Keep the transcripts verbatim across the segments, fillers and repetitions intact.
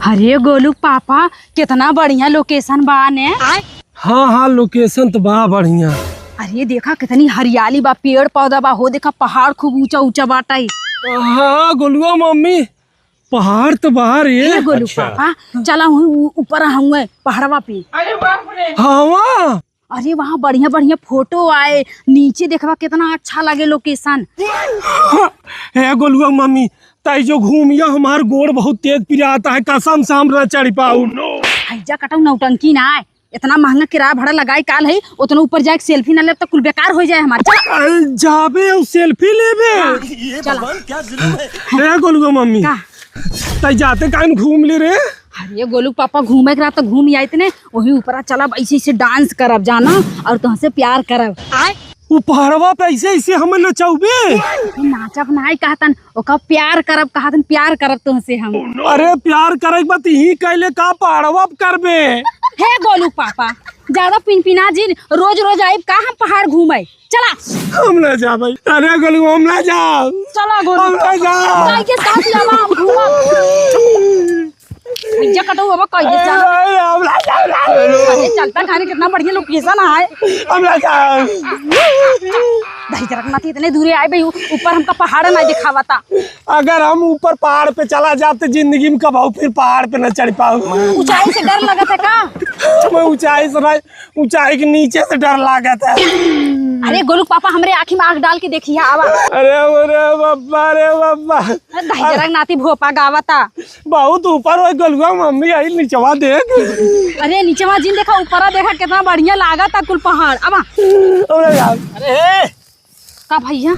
अरे गोलू पापा, कितना बढ़िया location बा ने। हाँ, हाँ, location त बा बढ़िया। अरे देखा, कितनी हरियाली बा, पेड़ पौधा बा, हो देखा, पहाड़ खूब ऊंचा ऊंचा बाटे। हाँ, गोलुआ मम्मी, पहाड़ त बा रे। ए गोलू अच्छा। पापा, चला हुई ऊ-, ऊपर हुए पहाड़वा पे। हाँ। अरे वहाँ बढ़िया बढ़िया photo आए, नीचे देखबा कितना अच्छा लगे location। हे गोलुआ मम्मी, तई जो घूमिया, हमार गोड़ बहुत तेज पिराता है, कसम से हम ना चढ़ पाऊ। हैजा कटाऊ, नौटंकी ना आए, इतना महंगा किराया भाड़ा लगाए काल है, उतना ऊपर जाए selfie ना लेब तो कुल बेकार हो जाए हमार। चला। अरे जाबे और selfie लेबे? हाँ, चला। हे गोलुआ मम्मी, का? तई जाते काहे न घूम ले रे? अरे गोलू पापा, घूमे के रहा तो घूम आइत ने, वही ऊपरा चलब, ऐसे ऐसे dance करब जाना, और तुमसे प्यार करब। उ पहाड़वा पे ऐसे ऐसे हमें नचौबे? नाचब नाई कहतन, ओका प्यार करब कहतन, प्यार करब तुमसे हम। अरे प्यार करे के बात ही कैले का पहाड़वा पे करबे? हे गोलू पापा, ज्यादा पिनपिना जिन, रोज रोज आइब का हम पहाड़ घूमे? चला। हम ना जाबे। अरे गोलू, हम ना जाब। चला गोलू। हम ना जाब। काहे के साथ जाबा हम घूमब। भैया कटो बाबा, कह दे चला। अरे, हम ना जाब। अरे चलता खाने कितना बढ़िया location है। हम ना जाब। दही जरा नाती इतने दूरे आए भाई, ऊपर हमका पहाड़ ना दिखावता। अगर हम ऊपर पहाड़ पे चला जाते जिंदगी में कबहू फिर पहाड़ पे ना चढ़ पाऊ। ऊंचाई से डर लगत है का? मैं ऊंचाई से नहीं, ऊंचाई के नीचे से डर लागत है। अरे गोलू पापा, हमरे आँखी में आँख डाल के देखिया, आवा। अरे, अरे बब्बा, अरे बब्बा। अरे दहिजरक नाती भोपा गावता। बहुत ऊपर हो गोलुआ मम्मी, आई निचवा देख। अरे निचवा जिन देखा, ऊपरा देखा, कितना बढ़िया लागता कुल पहाड़। आवा। अरे यार। अरे का भैया?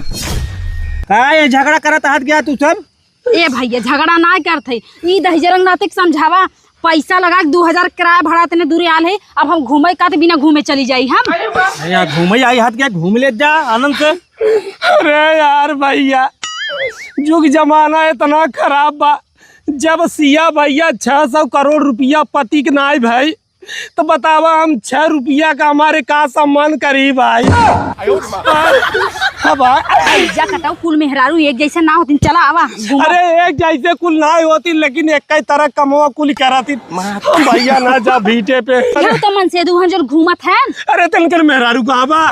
का ये झगड़ा करत हाथ गया तू सब? ए भैया, झगड़ा ना करत है। ई दहिजरक नाती के समझावा, पैसा लगा के दू हजार किराया भाड़ा इतने दूर आल है, अब हम घूमे का तो बिना घूमे चली जाई हम। अरे यहाँ घूमे आई हाथ क्या घूम ले जा आनंद से। अरे यार भैया, जुग जमाना इतना खराब बा। जब सिया भैया छह सौ करोड़ रुपया पति के नाई भाई, तो बतावा हम छह रुपया का हमारे का सम्मान करी भाई? अब आ- भैया कटाऊ, कुल मेहरारू एक जैसे ना होतिन। चला आवा घूमा। अरे एक जैसे कुल ना होती, लेकिन एक ही तरह कमवा कुल कराती। हम भैया ना जा भीटे पे। यह तो मन से दू हम जो घूमत है। अरे तनकर मेहरारू का आवा।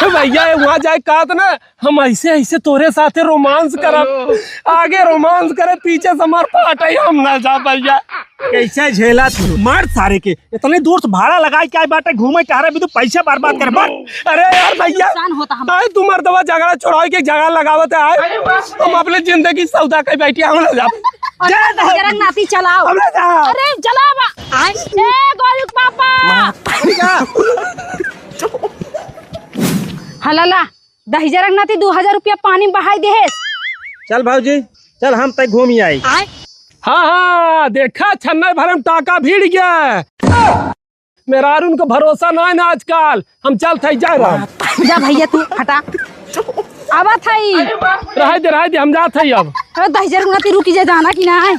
भैया वहाँ जाए का तो ना हम ऐसे, ऐसे तोरे साथे रोमांस करब, आगे रोमांस करे, पीछे से मार पाटे, हम ना जा भैया। कैसे झेला तू? मार सारे के, इतने दूर से भाड़ा लगाई के आए बाटे घूमे टहरे भी तो पैसा बर्बाद कर, मार। अरे यार भैया, नुकसान होता हमारा। आए तू मर्दवा झगड़ा छोड़ावे के झगड़ा लगावत है, आए हम अपने जिंदगी सौदा के बैठी, हम ना जा। अरे जा, जा। दहिजरक नाती चलाओ। हम ना जा। अरे चलावा। ए गोलू पापा। हला ला। दहिजरक नाती दू हजार रुपया पानी में बहाई देहेस। चल भौजी, चल हम तय घूमी आई। हाँ, हाँ, देखा छन्ने भर में टाका भिड़ गया। मेहरारून का भरोसा ना है ना आजकल। हम चल थई जा रहा। जा भैया तू हटा। आवा थई। रहे दे, रहे दे, हम जा थई अब। अरे दहिजरक नाती रुकी जा, जाना कि ना है?